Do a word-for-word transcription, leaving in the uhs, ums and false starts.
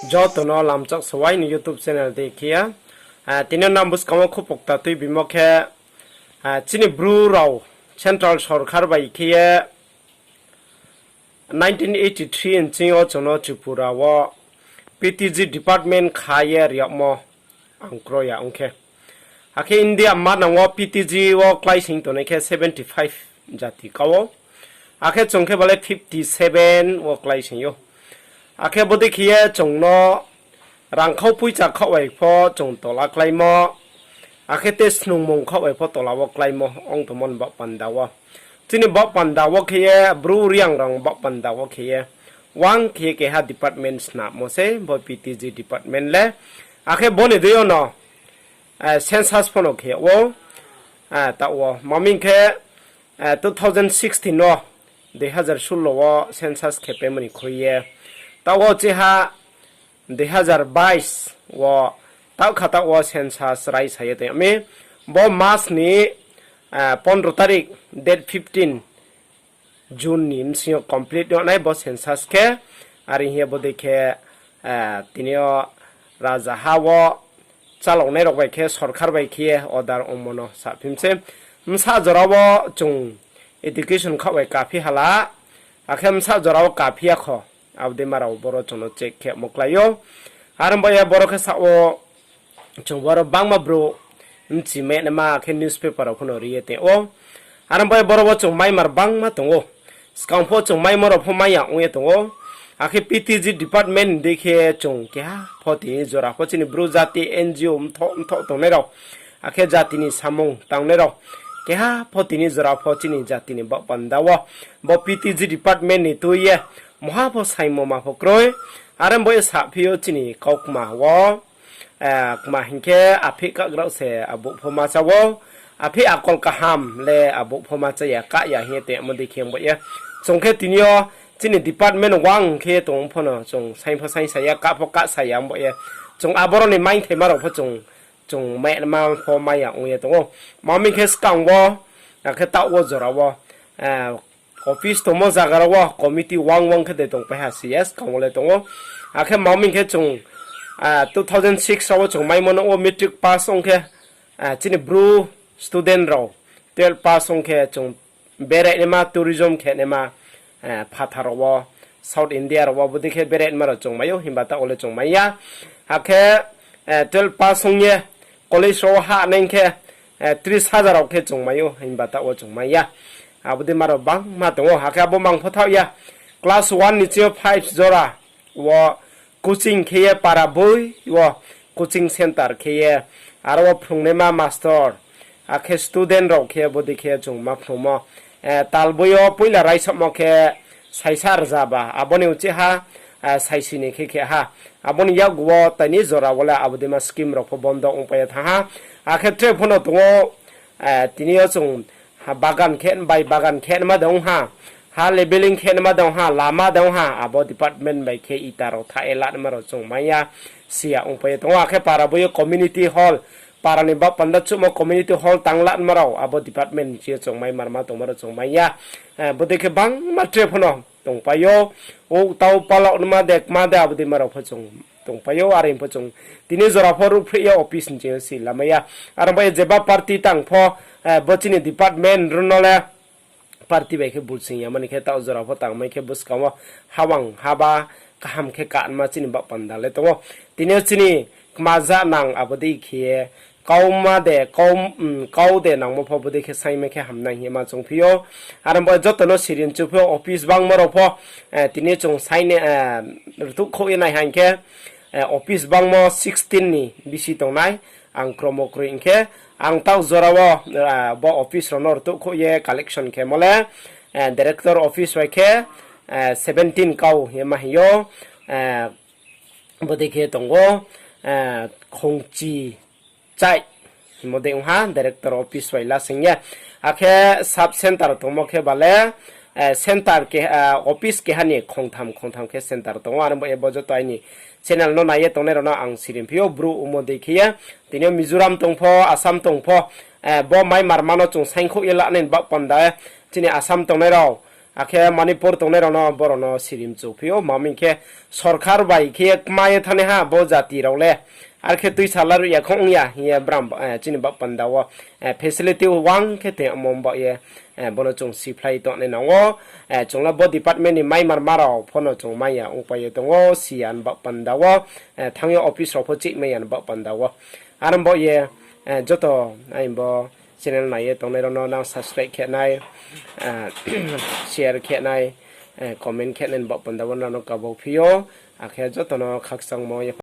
Joto no lamchak sawai ni YouTube channel dei khe ye. Ah, tini nang buskang wo khupokta tuibimo khe, ah, chini Bru rao central sorkar bai khe ye nineteen eighty three nching yo chung no Tripura wo P T G department kha ye riyagmo ang kro ya ong khe. Akhe India manang wo P T G wo kláising tongnai khe seventy five jati ka ou. Akhe chung khe bale fifty seven wo kláising ou. Akhe bodei khe ye chung no rangkhau poicha khaoh bai pho chung tola kláimo. Akhe te snungmung khaoh bai pho tola wo kláimo ong tongmo ni baoh panda wo. Chini baoh panda wo khe ye Bru Reang rang baoh panda wo khe ye. Wang khe ye keha department snamo se bo P T G department le. Akhe bo ni dei yo no, eh, census pho no khe ou. Eh, taoh wo maming khe, eh, two thousand sixteen wo, dui hazar solo wo census khe phaimo ni khui ye. Taoh wo chiha dui hazar bais wo, taoh kha taoh wo census raisa ye tong mi. Bo mas ni, eh, pondro tarik, date fifteen June ni bsing yo complete ong nai bo census khe. Are hing ye bodei khe, eh, tini yo rajaha wo cháloknai rao bai khe sorkar bai khe ye order ongmo no saphi mi se. Bsa jora wo chung education khaoh bai kaphi hala, akhe bsa jora wo kaphi ya kho, abo dei ma rao boro chung no check khe mo klái ou. Are ong ba ye boro khe sa ou, chung boro bangma brouh bchi mai naima khe newspaper rao pho no ri ye tong ou. Are ong ba ye boro wo chung maimar bangma tong ou. Skang pho chung maimo rao pho mai ya ong ye tong ou. Akhe P T G department ni dei khe chung keha pho tini jora pho chini Bru jati N G O mthoh mthoh tongnai rao, akhe jati ni samung tangnai rao, keha pho tini jora pho chini jati ni baoh panda wo bo P T G department ni tui ye mungha pho saingmo ma pho kroi. Are ong ba ye saphi ou chini kaukma wo, eh, kma hing khe aphih kagrao se abouh pho ma chá ou. Aphih akol kaham le abouh pho ma chá ya, kah ya hing ye tongmo dei khe ong ba ye. Chung khe tini yo chini department wang khe tong pho no chung saing pho saingsa ya, kah pho kahsa ya ong ba ye. Chung aboro ni maingthaima rao pho chung, chung mai ma pho mai ya ong ye tong ou. Maming khe skang wo, akhe taoh wo jora wo, eh, office tongmo zaga rao wo committee wang wang khe de tongpai ha si ya, skang wo le tong ou. Akhe maming khe chung, ah, two thousand six rao wo chung maimo no wo matric pass ong khe, ah, chini Bru student rao twelve pass ong khe chung berai naima, tourism khe naima, eh, phathar rao wo, South India rao wo bodei khe berai naima rao chung mai ou, himba taoh wo le chung mai ya. Akhe, eh, twelve pass ong ye college rao wo ha nai khe, eh, tris hajar rao khe chung mai ou, himba taoh wo chung mai ya. Abo dei ma rao bangma tong ou, akhe abo mang pho thaoh ya. Class one ni chini yo five jora wo coaching khe ye para boi wo coaching center khe ye, aro wo phrungnaima master, akhe student rao khe bodei khe chung ma phrungmo. Eh, talboi yo poila raisomo khe saisa rzaba, abo ni uchih ha, eh, saisi ni khe khe ha. Abo ni yakgu wo tini jora wo le abo dei ma scheme rao pho bondo ongpai ye thanng ha. Akhe tre pho no tong ou, eh, tini yo chung ha bagan khe, bai bagan khe naima de ong ha, ha leveling khe naima de ong ha, lama de ong ha, abo department bai khe ita rao thaih ye lanaima rao chung mai ya, si ya ongpai ye tong ou. Akhe para boi yo community hall, para ni baoh panda chuhmo community hall tang lanaima rao abo department ni chini yo chung mai marma tongma rao chung mai ya. Eh, bodei khe bangma tre pho no tongpai ou, uktau palok naima de, kma de, abo dei ma rao pho chung tongpai ou, are pho chung tini jora pho ruhphreh ye office ni chini yo si lamai ya. Are ong ba ye jeba party tang pho, eh, bo chini department rao no le party bai khe bulsing ya mani khe taoh jora pho tangmai khe buskang wo hawang haba kaham khe kanma chini baoh panda le tong ou. Tini yo chini kma ja nang abo dei khe ye kauma de, kau, mm, kau de nangmo pho bodei khe saingmai khe hamnai hing ye ma chungphi ou. Are ong ba joto no sirin chuphi ou office bangma rao pho, eh, tini chung saing, eh, rtuhkhouh ye nai haing khe, eh, office bangmo sixteen ni bisi tongnai, ang kromo kroi hing khe, ang taoh jora wo, eh, bo office rao no rtuhkhouh ye collection khemo le, eh, director office bai khe, eh, seventeen kau hing ye ma hing ou, eh, bodei khe tong ou, eh, khongchi chai hingmo dei ong ha, director office bai lasing ye. Akhe sub center tongmo khe bale, eh, center khe, eh, office keha ni khongtham khongtham khe center tong ou. Are ong ba ye bo joto aini channel no nai ye tongnai rao no ang sirinphi ou, bru ongmo dei khe ye. Tini yo Mizoram tong pho, Assam tong pho, eh, bo mai marma no chung saingkhouh ye lanai ni baoh panda, chini Assam tongnai rao, Akhe Manipur tongnai rao no, brao no sirimchu phi ou, ma hing khe sorkar bai khe ye kma ye thanngnaiha bo jati rao le. Ar khe tuisa laruh ya khong ong ya hing ye bram, chini baoh panda wo facility wang khe tongmo baoh ye, bo no chung siphlai tongnai nang ou. Chung le bo department ni maimarma rao pho no chung mai ya ongpai ye tong ou, si ya ni baoh panda wo, thanng ye office rao pho chihmai ya ni baoh panda wo. Aro baoh ye, joto aini bo channel nai ye tongnai rao no nang subscribe khe nai, share khe nai, comment khe nai ni baoh panda wo nang no kabo phi ou. Akhe joto no khakchangmo ye